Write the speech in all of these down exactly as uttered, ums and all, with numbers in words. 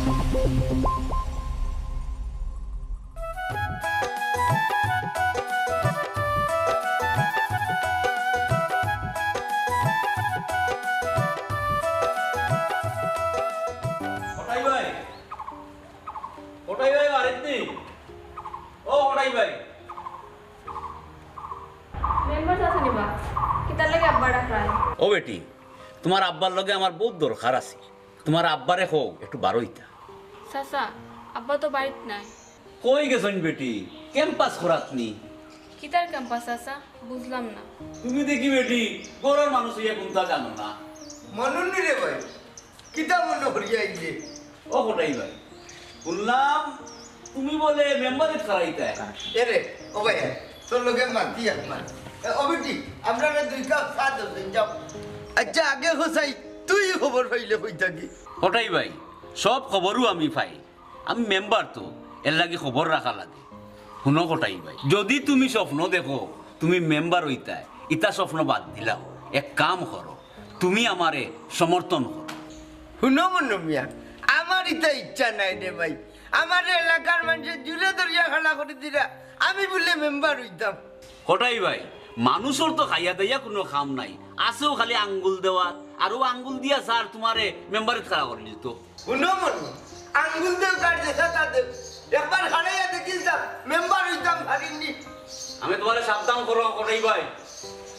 কটাই ভাই, কটাই ভাই, বাড়িত নি? ও কটাই ভাই। মেম্বার চাচা নিবা? কিতার লাগি আব্বা ডাকরায়? ও বেটি, তুমার আব্বার লগে আমার বউত দরকার আছে। তুমার আব্বারে কও একটু বারইতা। চাচা, আব্বা তো বাড়িত নাই। কই গেছইন বেটি? ক্যাম্পাস করাত নি? কিতার ক্যাম্পাস চাচা? বুঝলাম না। তুমি দেখি বেটি, ঘরর মানুষ অইয়া কুন্তা জানো না। মানুষ নি রে ভাই, কিতা মনো করিয়া আইলে? ও কটাই ভাই, হুনলাম তুমি বলে মেম্বারিত খাড়াইতায়। এরে, ও ভাই, তোর লগে মাতি একবার। এ, ও বেটি, আমরারে দুই কাপ চা দেও, যাও। আচ্ছা, আগে হোসাই, তুই খবর পাইলে কই থাকি? কটাই ভাই, সব খবরও আমি পাই। আমি মেম্বার তো, এরলাগি খবর রাখা লাগে। হুনো কটাই ভাই, যুদি তুমি স্বপ্ন দেখো তুমি মেম্বার অইতায়, ইতা স্বপ্ন বাদ দিলাও। এক কাম করো, তুমি আমারে সমর্থন করো। হুনো মনো মিয়া, আমার ইতা ইচ্ছা নাই রে ভাই। আমারে এলাকার মানষে জুরে ধরিয়া খাড়া করি দিরা, আমি বুলে মেম্বার অইতাম। কটাই ভাই, মানুষর তো খাইয়া দাইয়া কুনু কাম নাই, আছেউ খালি আঙ্গুল দেওয়া, আর অউ আঙ্গুল দিয়া স্যার তুমারে মেম্বারিত খাড়া করি দিতো। হুনো মনো, আঙ্গুল দেও কার যেতা দেও, একবার খাড়াইয়া দেখিলতাম, মেম্বার অইতাম পারিনি। আমি তুমারে সাবধান কররাম কটাই ভাই,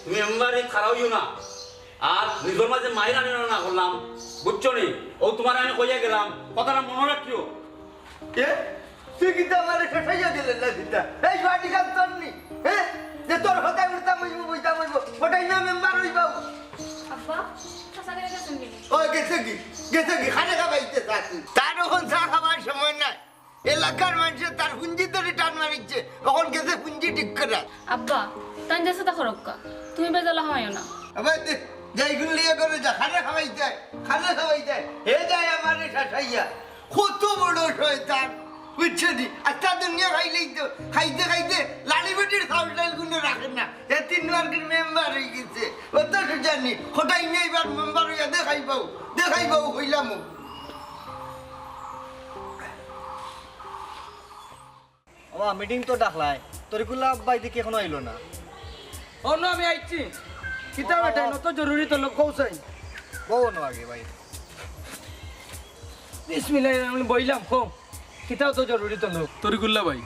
তুমি মেম্বারিত খাড়া অইও না। আর নিজর মাঝে মাইর আনিও না করলাম, বুঝছো নি? অউ তুমারে আমি কইয়া গেলাম, কথাটা মনো রাখিও। এ? তুই কিতা আমারে শেষাইয়া দিলে না কিতা? এই বাড়ি কাম তোর নি? হ্যাঁ? যে তোর কথায় উঠতাম অইবো, বইতাম অইবো, কটাই না মেম্বার অইবাউ। আব্বা, চাচা গেলে গেছইন নি? ও গেছে কি? গেছে কি? খানে খাবাইতে চাচি। তার অখন চা খাবার সময় নাই। এলাকার মানষে তার পুঞ্জি ধরি টান মারিচ্ছে, অখন গেছে পুঞ্জি ঠিক করা। আব্বা, তাইন যেতা করউক্কা, তুমি বেজাল অইও না। আবার দে-, যাই গুল্লিয়া করে যা, খানে খাবাইতে, খানে খাবাইতে, হে যায় আমারে শাসাইয়া। কত বড় শয়তান, বুঝছো নি? আচ্ছা দুনিয়া খাইলেই তো, খাইতে খাইতে লালি বেটির চাউল ডাইল গুনে রাখে না। এ তিন মার্কের মেম্বার অই গেছে। অত সুজানি, কটাই নিয়া এবার মেম্বার অইয়া দেখাইবাউ, দেখাইবাউ কইলাম। ওবা, মিটিং তো ডাকলায়, তরিকুল্লা ভাই দেখি এখনো আইলো না। অনো আমি আইছি। কিতা বেটা, অত জরুরি তলব কও চাই। বও না আগে ভাই। বিসমিল্লাহির রহমানির রহিম, বইলাম, কও। কিতা অত জরুরি তলব? তরিকুল্লা ভাই,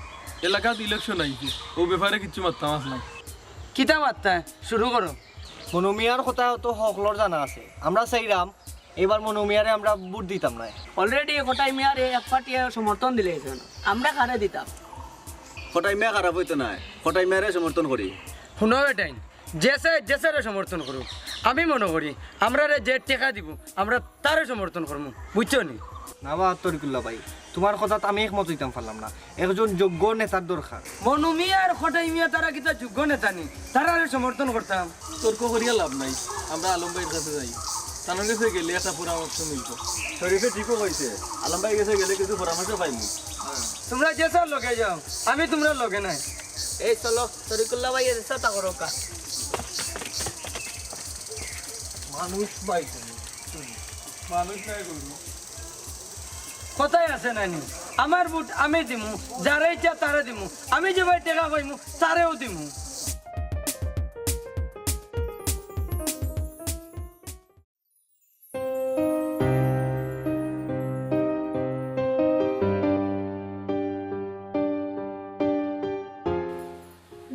এলাকাত ইলেকশন আইছে, অউ ব্যাপারে কিচ্ছু মাততাম আছলাম। কিতা মাততায়? শুরু করো। মনু মিয়ার কথা তো হকলর জানা আছে। আমরা চাইরাম, এবার মনু মিয়ারে আমরা ভোট দিতাম নায়। Already কটাই মিয়ারে এক পার্টিয়ে সমর্থন দিলাইছে না। আমরা কারে দিতাম? কটাই মিয়া খারাপ অইতো নায়, কটাই মিয়ারে সমর্থন করি। হুনো বেটাইন, যে চায়, যে চায়রে সমর্থন করুক। আমি মনো করি, আমরারে যে টেকা দিবো, আমরা তারে সমর্থন করমু, বুঝছো নি? না বা তরিকুল্লা ভাই, তুমার কথাত আমি একমত অইতাম পারলাম না। একজন যোগ্য নেতার দরকার। মনু মিয়া আর কটাই মিয়া তারা কিতা যোগ্য নেতা নি? তারারে সমর্থন করতাম। তর্ক করিয়া লাভ নাই, আমরা আলম ভাইর কাছে যাই। তানর গেছে গেলে একটা পরামর্শ মিলতো। শরীফে ঠিকও কইছে, আলম ভাইর গেছে গেলে কিছু পরামর্শ পাইমু। তুমরা যে চাও লগে যাও, আমি তুমরার লগে নাই। এই চলো, তরিকুল্লা ভাই এর সাথে করো কা। মানুষ ভাই তুমি, তুমি। মানুষ নাই গরু। কথায় আছে না নি? আমার ভোট আমি দিমু, যারে ইচ্ছা তারে দিমু। আমি যে ভাই টেকা পাইমু, তারেও দিমু।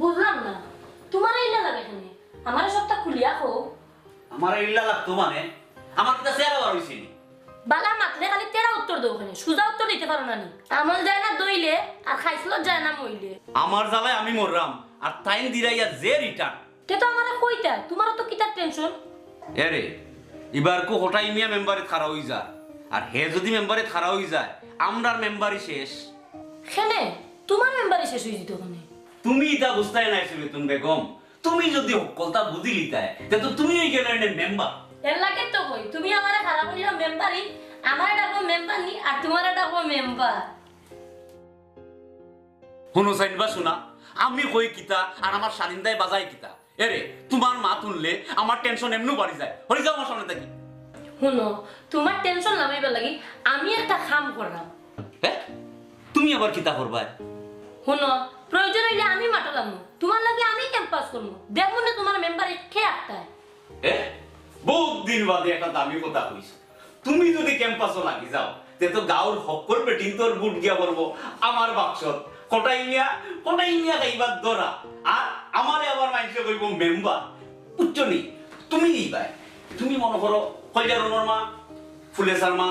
বুঝলাম না, তুমারে ইলা লাগে কেনে? আমারে সবটা খুলিয়া কও। আমারে ইলা লাগতো মানে? আমার কিতা চেহারা বার অইছে নি? বালা মাতলে খালি তেড়া উত্তর দেও কেনে? সুজা উত্তর দিতে পারো না নি? আমল যায় না দইলে, আর খাইছলত যায় না মইলে। আমার জ্বালায় আমি মররাম, আর তাইন দিরাইয়া যে return। তে তো আমারে কইতা, তুমারও তো কিতার tension? এরে, ইবার কু কটাই মিয়া মেম্বারিত খাড়া অই যা, আর হে যুদি মেম্বারিত খাড়া অই যায়, আমরার মেম্বারি শেষ। কেনে? তুমার মেম্বারি শেষ অই যিতো কেনে? তুমি ইতা বুঝতায় নায় সুবেতুন বেগম, তুমি যুদি হক্কলতা বুঝিলিতায়, তে তো তুমি অই গেলায় নে মেম্বার। এর লাগি তো কই, তুমি আমারে খাড়া করিয়া মেম্বারি, আমারে ডাকো মেম্বার নি, আর তুমারে ডাকো মেম্বার। হুনো চাইন বা শুনা, আমি কই কিতা আর আমার শালিন্দায় বাজায় কিতা? এরে, তুমার মাত হুনলে আমার tension এমনেউ বাড়ি যায়। হরি যাও আমার সামনে থাকি। হুনো, তুমার টেনশন লামাইবার লাগি আমি একটা কাম কররাম। হে? তুমি আবার কিতা করবায়? হুনো, প্রয়োজন অইলে আমি মাঠো লামমু, তুমার লাগি আমি ক্যাম্পাস করমু। দেখমু নে তুমার মেম্বারে কে আটকায়। এ? বউত দিন বাদে একটা দামি কথা কইছো। তুমি যুদি ক্যাম্পাসো লাগি যাও, তে তো গাউর হক্কল বেটিন্তর ভোট গিয়া পড়বো আমার বাক্সত। কটাই মিয়া, কটাই মিয়া খাইবার ধরা। আর আমারে আবার মাইনষে কইবো মেম্বার। বুঝছো নি? তুমি নিবায়। তুমি মনো করো, কইজারুনর মা, ফুলেছার মা,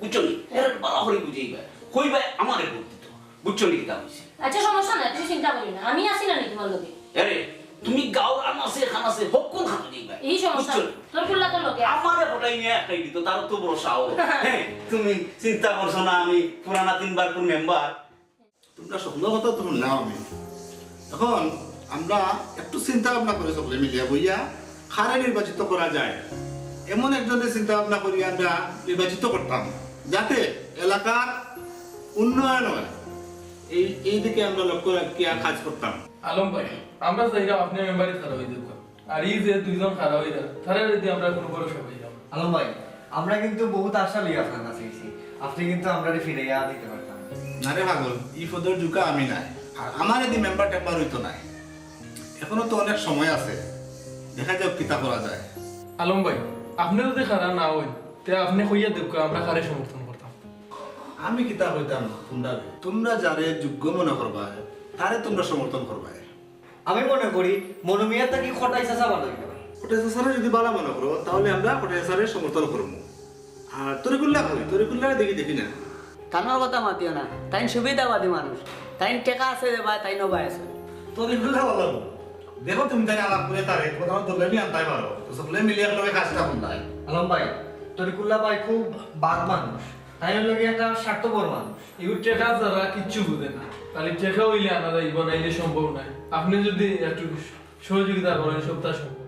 বুঝছো নি? এরা ভালা করি বুঝাইবায়। কইবায় আমারে ভোট দিতো। বুঝছো নি কিতা কইছি? আচ্ছা, সমস্যা নাই, তুমি চিন্তা করিও না, আমি আছি না নি তুমার লগে। আরে, তুমি গাউর আনাচে কানাচে হক্কল খানো নিবায়। এই সমস্যা বুঝছো নি? তোর কুল্লা তোর লগে আছে। আমারে কটাই মিয়া একটাই দিতো, তার তো বড় সাহস। হে, তুমি চিন্তা করছো না, আমি পুরানা তিনবার কোন মেম্বার। তুমরা স্বপ্ন কথা তো শুনলাম আমি। এখন আমরা একটু চিন্তা ভাবনা করি সকলে মিলিয়া বইয়া কারে নির্বাচিত করা যায়, এমন একজনের চিন্তা ভাবনা করি আমরা নির্বাচিত করতাম, যাতে এলাকার উন্নয়ন হয়। এই, এই দিকে আমরা লক্ষ্য রাখিয়া কাজ করতাম। আলম ভাই, আমরা চাইরাম আপনে মেম্বারি খাড়া অই যাউক্কা। আর ই যে দুইজন খাড়া অইরা, তারারে দি আমরা কুনু ভরসা পাইরাম না। আলম ভাই, আমরা কিন্তু বউত আশা লইয়া আপনার কাছে আইছি, আপনে কিন্তু আমরারে ফিরাইয়া দিতে পারতা না। না রে পাগল, ই পদর যোগ্য আমি নায়। আর আমারে দি মেম্বার টেম্বার অইতো নায়। এখনো তো অনেক সময় আছে, দেখা যাউক কিতা করা যায়। আলম ভাই, আপনে যুদি খাড়া না অইন, তে আপনে কইয়া দেউক্কা, আমরা কারে সমর্থন করতাম। আমি কিতা কইতাম তুমরারে? তুমরা যারে যোগ্য মনে করবায়, তারে তুমরা সমর্থন করবায়। আমি মনে করি মনু মিয়া থাকি কটাই চাচা ভালা অইতো। কটাই চাচারে যুদি ভালা মনে করো, তাইলে আমরা কটাই চাচারে সমর্থন করমু। আর তরিকুল্লা কই? তরিকুল্লারে দেখি, দেখি না। তান কথা মাতিও না, তাইন সুবিধাবাদী মানুষ। তাইন টেকা আছে যে ভাই, তাইন ভাই আছে। তরিকুল্লা ভালা। দেখো তুমি তাইন আলাপ করি তারে, তুমরা ধরলে নি আনতায় পারো। তো সকলে মিলি একলগে কাজটা করলাই। আলম ভাই, তরিকুল্লা ভাই খুব বাদ মানুষ। তাইন অইলা গি একটা স্বার্থপর মানুষ। ইগু টেকা ছাড়া কিচ্ছু বুঝে না। খালি টেকা অইলে আনা যাইবো, নাইলে সম্ভব নায়। আপনে যুদি একটু সহযোগিতা করেন, সবটা সম্ভব।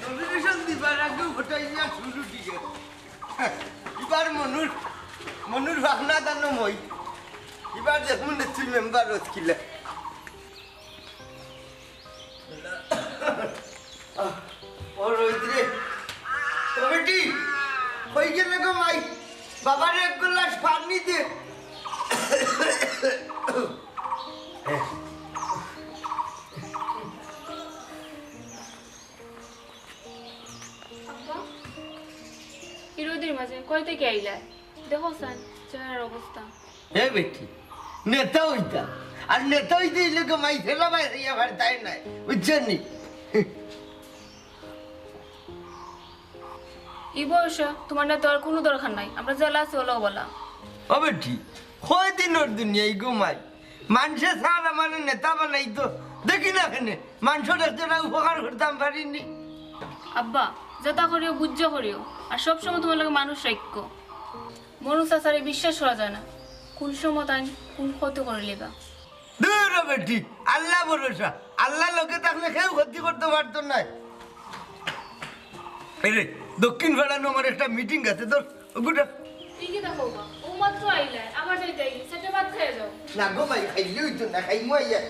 Nomination দিবার আগে ভোটাই দিয়া শুরু দিকে। এবার মনুর, মনুর ভাবনা জানো মই। এবার দেখুন তুই মেম্বার রোজ কিলা। ও রোহিত রে, ও বেটি, কই গেলে গো মাই? বাবারে এক গ্লাস পানি দে। আব্বা, ই রোদের মাঝে কই থাকি আইলা? দেখো সান, চেহারার অবস্থা। এ বেটি, নেতা অইতা, আর নেতা অইতে অইলে গো মাই ঠেলা বাইরে আবার তাই নাই, বুঝছো নি? ই বয়সে তুমার নেতা অওয়ার কুনু দরকার নাই, আমরা যেলা আছি অলাউ ভালা। ও বেটি, কয় দিনর দুনিয়াই গো মাই, মানষে চার আমারে নেতা বানাইতো, দেখি না কেনে, মানষর একজনর উপকার করতাম পারিনি। আব্বা, যেতা করিও বুঝিয়া করিও, আর সব সময় তুমার লগে মানুষ রাখিও। মনু চাচারে বিশ্বাস করা যায় না, কুন সময় তাইন কুন ক্ষতি করিলিবা। দূর ও বেটি, আল্লা ভরসা, আল্লার লগে থাকলে কেউ ক্ষতি করতে পারতো নায়। এই রে, দক্ষিণ পাড়ানো আমার একটা মিটিং আছে, তোর ওগুটা। তুই কিতা কইবা? ও মাত্র আইলায়, আবার যাইতে আইলি, সেটা ভাত খাইয়া যাও। না গো মাই, খাইলে অইতো না, খাইমু আইয়া।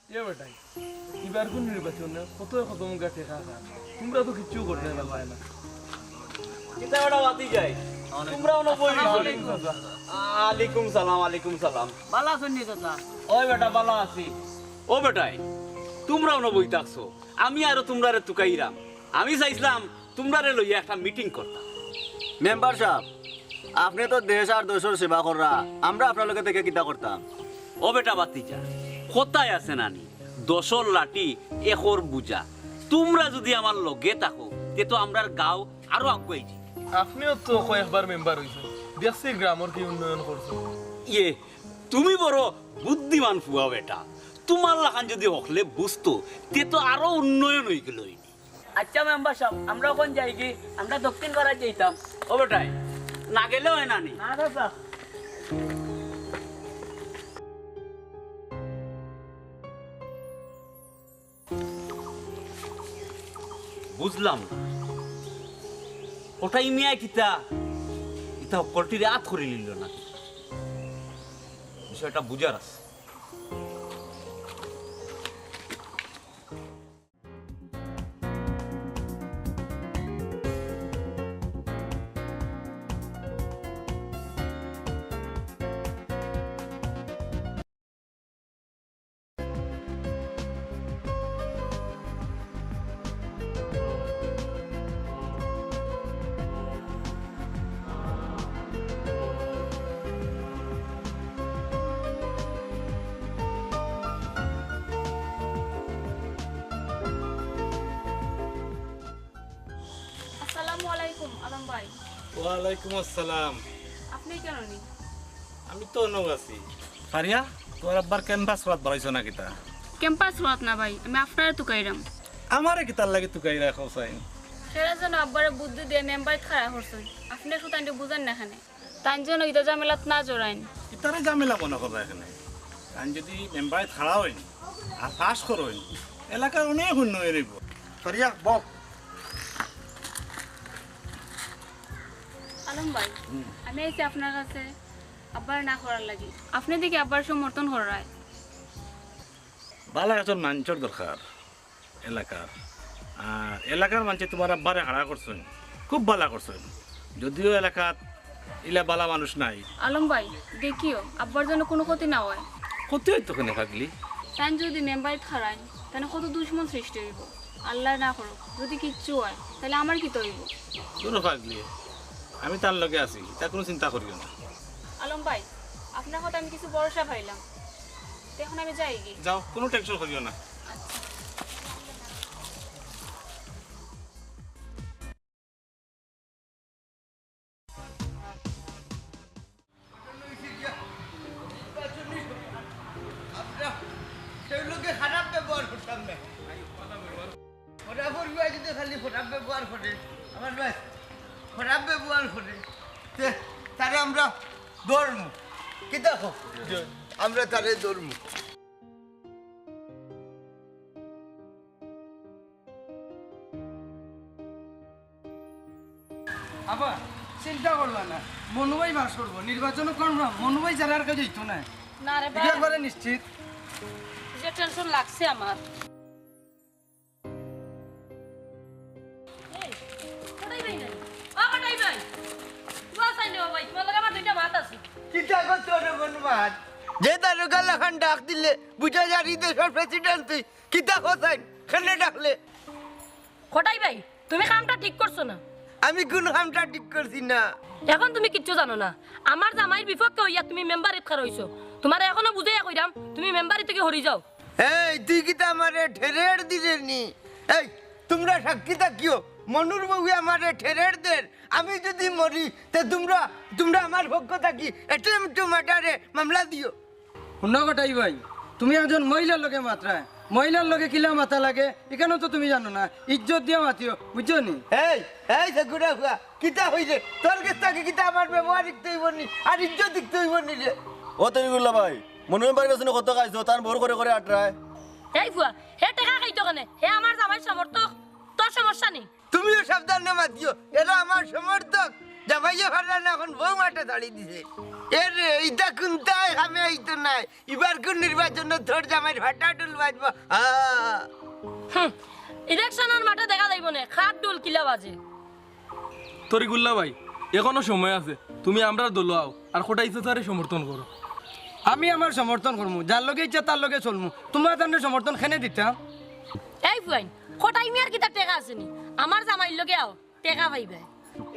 এ বেটাই, ইবার কুন নির্বাচন? কত কত মুখা টেকা খা। তুমরা তো কিচ্ছু করতে পারলায় না। কিতা বেটা বাতি যাই? তুমরা অনো বই আসসালামু আলাইকুম। আলাইকুম সালাম, আলাইকুম সালাম। ভালা আছইন নি চাচা? ওই বেটা, ভালা আছি। ও বেটাই, তুমরা অনো বই থাকছো, আমি আরো তুমরারে তুকাইরাম। আমি চাইছলাম তুমরারে লইয়া একটা মিটিং করতাম। মেম্বার সাব, আপনে তো দেশ আর দশর সেবা কররা, আমরা আপনার লগে থাকি কিতা করতাম? ও বেটা বাতিজা, কথায় আছে না নি, দশর লাঠি একর বুঝা। তুমরা যুদি আমার লগে থাকো, তে তো আমরার গাঁও আরো আগুয়াই যাইবো। আপনেও তো কয়েকবার মেম্বার অইছইন, দেখছি গ্রামর কি উন্নয়ন করছইন। ইয়ে, তুমি বড় বুদ্ধিমান ফুয়া বেটা, তুমার লাখান যুদি হকলে বুঝতো, তে তো আরো উন্নয়ন অইগেলো অইনি। আচ্ছা মেম্বার সাব, আমরা অখন যাইগি, আমরা দক্ষিণ পাড়াত যাইতাম। ও বেটাই, না গেলে অয় না নি? না দাদা। বুঝলাম না। কটাই মিয়া কিতা? হক্কলটিরে আত করি নিল না। বিষয়টা বুঝার আছে। আসসালামু আলাইকুম আলম ভাই। ওয়ালাইকুম আসসালাম। আপনি কেন নি? আমি তো অনগ আছি। ফারিয়া, তোমার আব্বার ক্যাম্পাস ওয়াত বাড়াইছো না কিতা? ক্যাম্পাস ওয়াত না ভাই, আমি আপনারে তুকাইরাম। আমারে কিতার লাগি তুকাইরা কও চাইন? সেরা যেন আব্বারে বুদ্ধি দিয়ে মেম্বারিত খাড়া করছইন। আপনি সুতানটি বুঝেন না এখানে। তাইন যেন ইতা ঝামেলাত না জড়াইন। ইতারে ঝামেলা মনে কররা এখানে। তাইন যদি মেম্বারিত খাড়া অইন আর পাস করইন, এলাকার অনেক উন্নয়ন অইব। ফারিয়া, বও। আলম ভাই, হুম। আমি আইছি আপনার কাছে আব্বার না করার লাগি। আপনি দেখি আব্বার সমর্থন কররায়। বালা একজন মানষর দরকার এলাকার। আর এলাকার মানষে তোমার আব্বারে খাড়া করছইন, খুব বালা করছইন। যদিও এলাকাত ইলা বালা মানুষ নাই। আলম ভাই, দেখিও আব্বার যেন কোনো ক্ষতি না হয়। ক্ষতি অইতো কেনে পাগলি? তাইন যদি মেম্বারিত খাড়াইন, তাইন কত দুশমন সৃষ্টি অইব। আল্লাহ না করুক, যদি কিচ্ছু হয়, তাহলে আমার কিতা অইব? দুরো পাগলি, আমি তার লগে আছি, তা কোনো চিন্তা করিও না। আলম ভাই, আপনার কথা আমি কিছু ভরসা পাইলাম, তো এখন আমি যাইগি। যাও, কোনো টেনশন করিও না। আমরা কেউর লগে খারাপ ব্যবহার করতাম না। খরাফর ভাই যদি খালি খারাপ ব্যবহার করে, আমার ভাই খারাপ ব্যবহার করে, তে তারে আমরা ধরমু। কিতা কও? আমরা তারে ধরমু। আবার চিন্তা করলা না, মনু ভাই পাস করবো, নির্বাচনও কনফার্ম, মনু ভাই ছাড়া আর কেউ জিততো না। না রে এটা ভাই, একবারে নিশ্চিত। যে টেনশন লাগছে আমার। এই, কটাই ভাই নাই? ও কটাই ভাই, তুই আসাই নে ভাই, তোমার লগে আমার দুইটা মাত আছে। কিতা করছো রে বনমাত? যে দারোগা লাখান ডাক দিলে বুঝা যার ই দেশর প্রেসিডেন্ট তুই। কিতা কোথায়? কেনে ডাকলে? কটাই ভাই, তুমি কামটা ঠিক করছো না। আমি কোন কামটা ঠিক করছি না? এখন তুমি কিচ্ছু জানো না। আমার জামাইর বিপক্ষে অইয়া তুমি মেম্বারিত খাড়া অইছো। তোমারে এখনো বুঝাইয়া কইরাম, তুমি মেম্বারি থাকি হরি যাও। এই, তুই কিতা আমারে ঠেরের দিরে নি? এই, তোমরা সাক্ষী থাকিও, মনুর বউয়ে আমারে ঠেরের দের। আমি যদি মরি, তে তোমরা, তোমরা আমার পক্ষ থাকি attempt to murder এ মামলা দিও। হুনো কটাই ভাই, তুমি একজন মহিলার লগে মাতরায়, মহিলার লগে কিলা মাতা লাগে, ইখানও তো তুমি জানো না, ইজ্জত দিয়া মাতিও, বুঝছো নি? এই, এই সেগুড়া হুয়া, কিতা অইছে? তোর গেছ থাকি কিতা আমার ব্যবহার শিখতে অইবো নি, আর ইজ্জত শিখতে অইবো নি রে? ও তরিকুল্লা ভাই, মনু মেম্বার গেছে না কত খাইছো, তান বড় করে করে আটরায়। এই ফুয়া, হে টেকা খাইতো কেনে? হে আমার জামাইর সমর্থক, তোর সমস্যা নি। তুমিও সাবধানে মাতিও, এরা আমার সমর্থক। জামাইয়ে পারলা না, এখন বউ মাঠে তাড়ি দিছে। এ রে, ইতা কুন্তায় কামে আইতো নায়। ইবার কুন নির্বাচনো তোর জামাইর ফাটা ঢুল বাজবো? আ। হুম, ইলেকশনর মাঠে দেখা যাইবো নে, কার ঢুল কিলা বাজে। তরিকুল্লা ভাই, এখনো সময় আছে, তুমি আমরার দলো আও, আর কটাই চাচারে সমর্থন করো। আমি আমার সমর্থন করমু, যার লগে ইচ্ছা তার লগে চলমু। তোমরা তানরে সমর্থন কেনে দিতাম? এই ফুয়াইন, কটাই মিয়ার কিতা টেকা আছে নি? আমার জামাইর লগে আও, টেকা পাইবায়।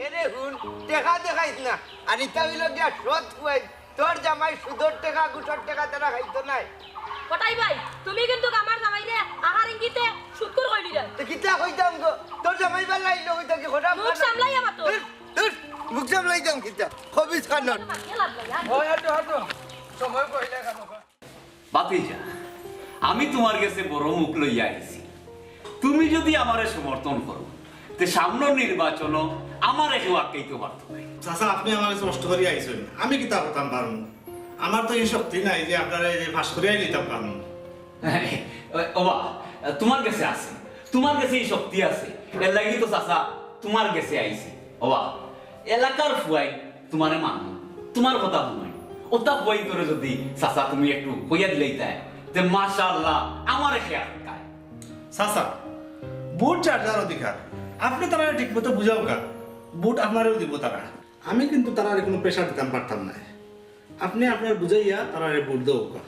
এরে হুন, টেকা দেখাইস না। আর ইতা অইলো গিয়া সৎ ফুয়াইন, তোর জামাই সুদর টেকা, ঘুষর টেকা তারা খাইতো নায়। কটাই ভাই, তুমি কিন্তু আমার জামাইরে আহার ইঙ্গিতে সুদখুর কইলিরায়। তে কিতা কইতাম গো? তোর জামাই বালা আইলো, কইতা কি খরাপ মুখ না? সামলাইয়া মাতো। ধুর, ধুর, মুখ সামলাইতাম কিতা? খবিস খানর। মাতিয়ে লাভ নাই, আর ওই হাঁটো, হাঁটো। সময় কইলে কেন? ভাতিজা, আমি তুমার গেছে বড় মুখ লইয়া আইছি। তুমি যুদি আমারে সমর্থন করো, তে সামনর নির্বাচনো আমারে কেউ আটকাইতো পারতো নায়। চাচা, আপনে আমার গেছে কষ্ট করি আইছইন, আমি কিতা করতাম পারমু? আমার তো ই শক্তি নাই যে আপনারে যে পাশ করিয়া নিতাম পারমু। ওবা, তুমার গেছে আছে, তুমার গেছে ই শক্তি আছে, এর লাগি তো চাচা তুমার গেছে আইছি। ওবা, এলাকার ফুয়াইন তুমারে মানো, তুমার কথা হুনাই। অতা কই করে যদি চাচা তুমি একটু কইয়া দিলাইতায়, তে মাশাআল্লাহ, আমারে খেয়াল রাখতায়। চাচা, ভোট যার যার অধিকার, আপনে তারারে ঠিকমতো বুঝাউক্কা, ভোট আপনারেও দিবো তারা। আমি কিন্তু তারারে কুনু pressure দিতাম পারতাম নায়। আপনে আপনার বুঝাইয়া তারারে ভোট দেউক্কা।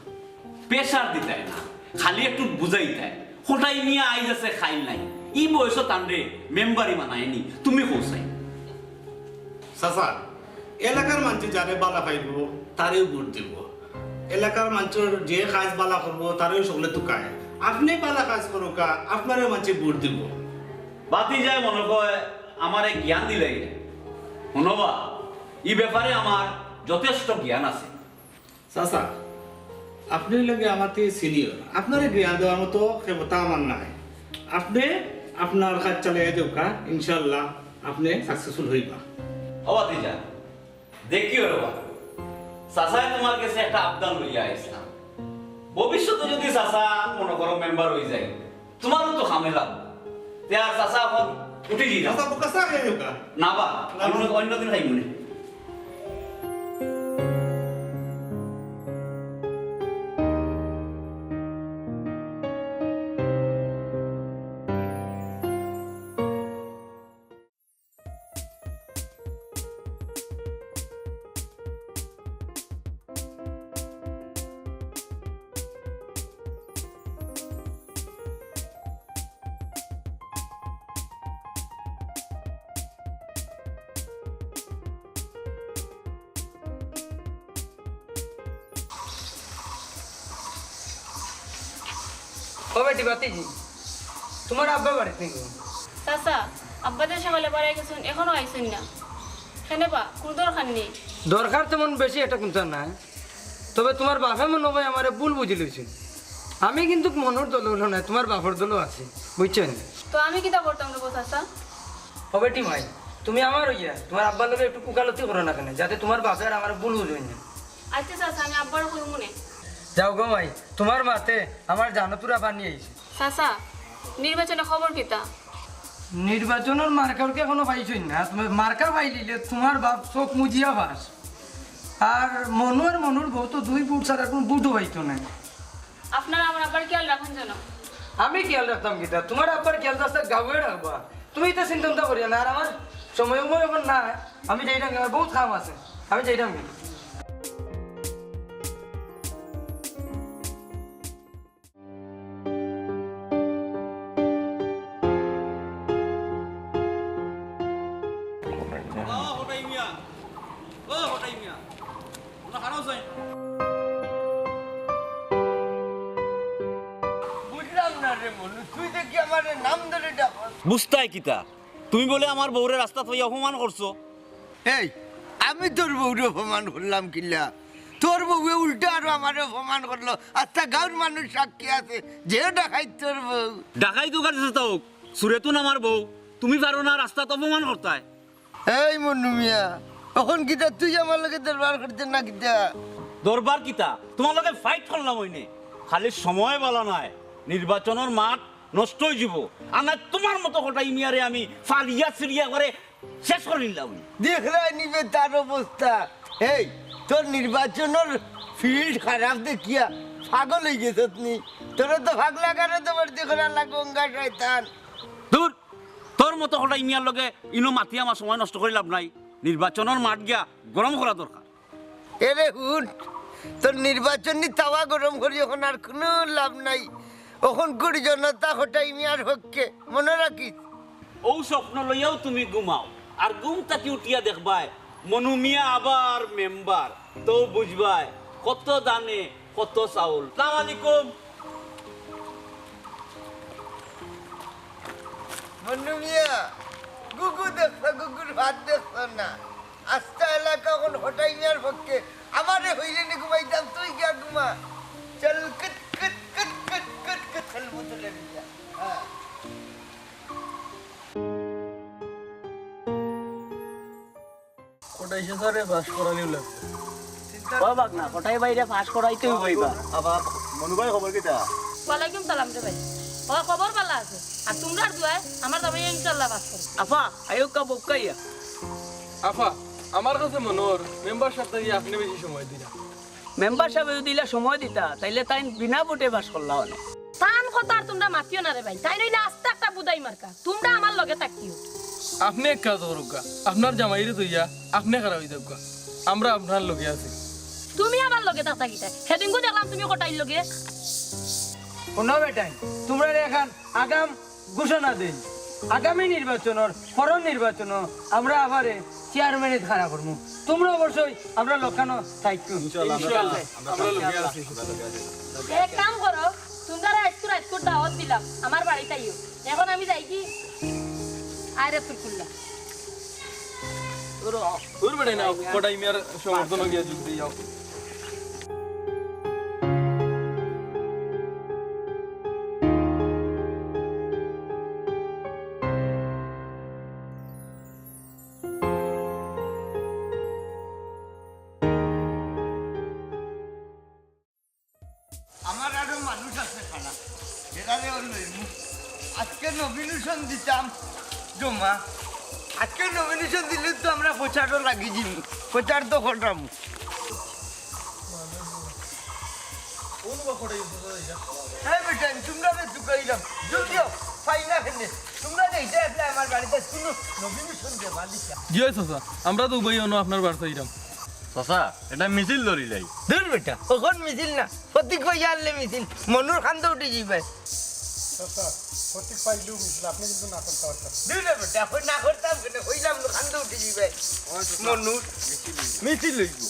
Pressure দিতায় না, খালি একটু বুঝাইতায়। কটাই মিয়া আইজ আছে, কাইল নাই। ই বয়সো তানরে মেম্বারি মানায়নি, তুমি কও চাই। চাচা, এলাকার মানষে যারে বালা পাইবো, তারেউ ভোট দিবো। এলাকার মানষর যে কাজ বালা করবো, তারেউ সকলে তুকায়। আপনে বালা কাজ করউক্কা, আপনারেউ মানষে ভোট দিবো। ভাতিজায় মনো কয় আমারে জ্ঞান দিলাইলা। হুনো বা, ই ব্যাপারে আমার যথেষ্ট জ্ঞান আছে। চাচা, আপনে অইলা গি আমার থাকি senior, আপনারে জ্ঞান দেওয়ার মতো ক্ষমতা আমার নাই। আপনে আপনার কাজ চালাইয়া দেউক্কা, ইনশাআল্লাহ আপনে successful অইবা। ও ভাতিজা, দেখিও রে বা, চাচায় তুমার গেছে একটা আবদার লইয়া আইছলাম। ভবিষ্যতে যদি চাচা মনো করো মেম্বার অইযায়, তুমারও তো কামে লাগবো। তে আর চাচা অখন উঠি দি যাও। চাচা, বোকা চা খাই যাউক্কা। না বা, না, অন্য, না। অন্য দিন খাইমুনে। ও বেটি ভাতিজি, তুমার আব্বা বাড়িত নি গো? চাচা, আব্বা যে সকালে বাড়াই গেছইন, এখনো আইছইন না। কেনে বা, কুনু দরকার নি? দরকার তেমন বেশি একটা কুন্তা নাই, তবে তুমার বাপে মনো কয় আমারে ভুল বুঝিলাইছইন। আমি কিন্তু মনুর দলো নায়, তুমার বাপর দলো আছি, বুঝছো নি? তো আমি কিতা করতাম রে বা চাচা? ও বেটি মাই, তুমি আমার অইয়া তুমার আব্বার লগে একটু উকালতি করো না কেনে, যাতে তুমার বাপে আর আমারে ভুল বুঝইন না। আচ্ছা চাচা, আমি আব্বারে কইমুনে। যাও গো মাই, তুমার মাতে আমার জানো তুরা পানি আইছে। চাচা, নির্বাচনর খবর কিতা? নির্বাচনর মার্কার কি এখনো পাইছইন না? তুমি মার্কা পাইলিলে তুমার বাপ চোখ মুজিয়া পাস। আর মনু আর মনুর বউ তো দুই ভোট ছাড়া কুনু ভোটও পাইতো নায়। আপনারা আমার আব্বার খেয়াল রাখইন যেন। আমি খেয়াল রাখতাম কিতা? তুমার আব্বার খেয়াল তো আস্তা গাউয়ে রাখবা। তুমি ইতা চিন্তা উন্তা করিও না। আর আমার সময় উময় অখন নাই, আমি যাইরাম, আমার বউত কাম আছে, আমি যাইরাম। ও হটাই মিয়া, ও হটাই মিয়া, তোমরা খারাপ চাই। বুঝলাম না রে মনু, তুই দেখি আমারে নাম ধরে ডাকস। বুঝতায় কিতা? তুমি বুলে আমার বউরে রাস্তাত পাইয়া অপমান করছো। এই, আমি তোর বউরে অপমান করলাম কিলা? তোর বউয়ে উল্টা আরো আমারে অপমান করলো। আস্তা গাউর মানুষ সাক্ষী আছে, যে ডাকাইত তোর বউ। ডাকাইত অউক আর যেতা অউক, চুরে তো না আমার বউ। তুমি পারো না রাস্তাত অপমান করতায়। এই মনু মিয়া, অখন কিতা তুই আমার লগে দরবার করতে না কিতা? দরবার কিতা? তুমার লগে fight করলাম অইনে। খালি সময় বালা নায়, নির্বাচনর মাঠ নষ্ট অইযিবো। আর নায় তুমার মতো হটাই মিয়ারে আমি ফালিয়া ছিড়িয়া করে শেষ করিলাম। দেখরায় নি বে তার অবস্থা। এই, তোর নির্বাচনর field খারাপ দেখিয়া পাগল অইগেছত নি? তোরে তো পাগলা গারদে ভর্তি করা লাগবো, গঙ্গা শয়তান। দূর, তোর মতো হটাই মিয়ার লগে ইনো মাতি আমার সময় নষ্ট করি লাভ নাই। নির্বাচনর মাঠ গিয়া গরম করা দরকার। এরে হুন, তোর নির্বাচনী তাওয়া গরম করি অখন আর কুনু লাভ নাই। অখনকুর জনতা হটাই মিয়ার পক্ষে, মনো রাখিস। অউ স্বপ্ন লইয়াউ তুমি ঘুমাও, আর ঘুম থাকি উঠিয়া দেখবায় মনু মিয়া আবার মেম্বার, তেউ বুঝবায় কত ধানে কত চাউল। সালাম আলাইকুম। মনু মিয়া, গুগু দেখছো, গুগুর ভাত দেখছো না। আস্তা এলাকা অখন হটাই মিয়ার পক্ষে। আমারে হইলে নি ঘুমাইতাম, তুই গিয়া ঘুমা। চল, কুত, কুত, কুত, কুত, কুত, কুত, চল, বুতুলে নিয়া। হ্যাঁ। কটাই শেষারে পাস করানিউ লাগবো। ও বাগনা, কটাই ভাইরে পাস করাইতে অইবো ইবার। আবার মনু ভাই খবর কিতা? ওয়ালাইকুম সালাম রে ভাই। ও খবর বালা আছে। আর তুমরার দোয়ায় আমার জামাই ইনশাআল্লাহ পাস করবো। আফা, আইউক্কা বউক্কা ইয়া। আফা, আমার কাছে মনে অর মেম্বার সাব থাকি আপনে বেশি সময় দিরা। মেম্বার সাবে যদি ইলা সময় দিতা, তাইলে তাইন বিনা ভোটে পাশ করলা অনে। তান কথা আর তুমরা মাতিও না রে ভাই, তাইন অইলে আস্তা একটা বুদাই মার্কা। তুমরা আমার লগে থাকিও। আপনে এক কাজ করউক্কা, আপনার জামাইরে থইয়া আপনে খাড়া অই যাউক্কা, আমরা আপনার লগে আছি। তুমি আমার লগে থাকতা কিতা? সেদিনকু দেখলাম তুমি কটাইর লগে। হুনো বেটাইন, তুমরারে এখান আগাম ঘোষণা দেই, আগামী নির্বাচনর পরর নির্বাচনো আমরা আবারে চেয়ারম্যানিত খাড়া করমু। তুমরা অবশ্যই আমরার লগে থাইক্কো। ইনশাআল্লাহ, আমরা, ইনশাআল্লাহ, আমরা লগে আছি। এক কাম করো, তুমরারে আইজকু রাইতকুর দাওয়াত দিলাম, আমার বাড়িত আইও। এখন আমি যাইগি। আয় রে তুরকুল্লা। ধুর বেটাইন, কটাই মিয়ার সমর্থনো গিয়া যোগ দিয়া আও। আমার আরো মানুষ আছে খাড়া, এরারেও লইমু। আজকে নমিনেশন দিতাম জমা, আজকে নমিনেশন দিলে তো আমরা প্রচারও লাগি যিমু, প্রচার তো করতাম। হ্যাঁ বেটা, তুমরারে তুকাইলাম, যদিও পাই না কেনে, তুমরা যে ইটা আসলে আমার বাড়িত কুনু নমিনেশন দেবা লিখা। জি অয় চাচা, আমরা তো উবাই অনো আপনার বাড়িত আইরাম। চাচা, এটা মিছিল ধরিলাই। ধুর বেটা, অখন মিছিল না, প্রতীক পাইয়া আনলে মিছিল, মনুর কান্দো উঠি যাইবায়। চাচা, প্রতীক পাইলেও মিছিল, আপনে কিন্তু না করতা পারতা না। ধুর বেটা, অখন না করতাম কেনে, কইলাম তো কান্দো উঠি যাইবায়। মনুর মিছিল অইবো।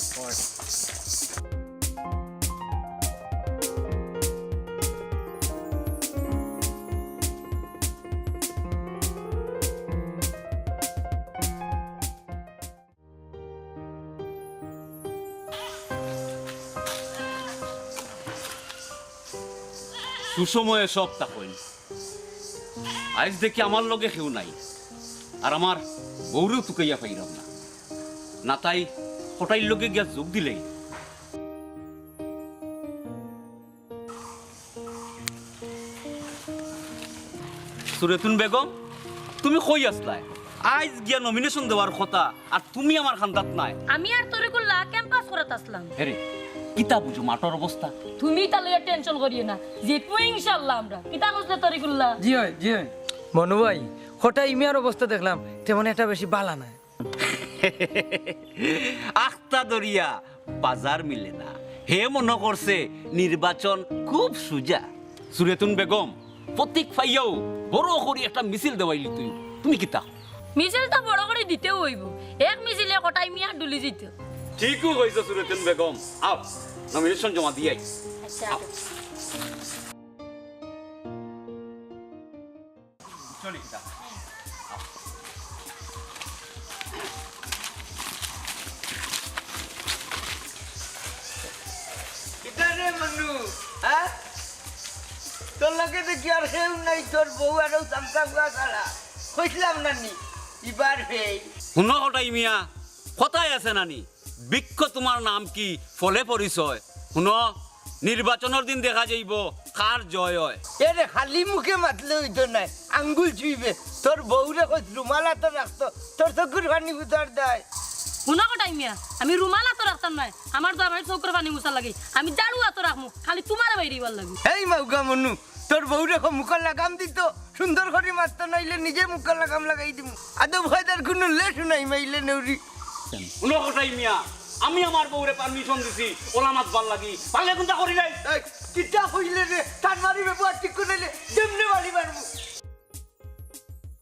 সুসময়ে সব তা কইন। আইজ দেখি আমার লগে কেউ নাই, আর আমার বউরেও তুকাইয়া পাইরাম না। না তাই কটাইর লগে গিয়া যোগ দিলাই। সুরেতুন বেগম, তুমি কই আছলায়? আইজ গিয়া নমিনেশন দেওয়ার কথা, আর তুমি আমার কান্দাত নাই। আমি আর তরিকুল্লা ক্যাম্পাস করাত আছলাম। হেরে, কিতা বুঝো মাঠর অবস্থা? তুমি ইতা লইয়া টেনশন করিও না, জিতমু ইনশাআল্লাহ আমরা। কিতা কইছলে তরিকুল্লা? জি অয়, জি অয়। মনু ভাই, কটাই মিয়ার অবস্থা দেখলাম তেমন একটা বেশি বালা নায়। আখতা দরিয়া বাজার মিলে না। হে মনো করছে নির্বাচন খুব সুজা। সুরেতুন বেগম, প্রতীক পাইয়াও বড় করি একটা মিছিল দেওয়াইলি তুই। তুমি কিতা? মিছিল তো বড় করি দিতেউ অইবো। এক মিছিলে কটাই মিয়া ডুলি যিতো। ঠিকউ কইছো সুরেতুন বেগম। আও, নমিনেশন জমা দিয়াই। আচ্ছা। আও। চলি কিতা? কিতা রে মনু, হ্যাঁ? তোর লগে দেখি আর কেউ নাই, তোর বউ আর অউ চামচা বুয়া ছাড়া। কইছলাম না নি, ইবার ফেইল। হুনো কটাই মিয়া, কথায় আছে না নি? বৃক্ষ তোমার নাম কি, ফলে পরিচয়। হুনো, নির্বাচনর দিন দেখা যাইবো কার জয় অয়। এরে, খালি মুখে মাতলে অইতো নায়, আঙ্গুল ছুইবে। তোর বউরে কইছ রুমাল আতো রাখতো, তোর চকুর পানি গুতার দায়। হুনো কটাই মিয়া, আমি রুমাল আতো রাখতাম নায়, আমার জামাইর চকুর পানি মুছার লাগি আমি ঝাড়ু আতো রাখমু, খালি তুমারে বাইরিবার লাগি। এই মাউগা মনু, তোর বউরে কও মুখর লাগাম দিতো, সুন্দর করি মাততো, নাইলে নিজে মুখর লাগাম লাগাই দিমু। আদব কায়দার কুনু লেশ নাই, মাইলে নেউরি। হুনো কটাই মিয়া, আমি আমার বউরে পারমিশন দিছি অলা মাতবার লাগি, পারলে কুনতা করিলাই। এই,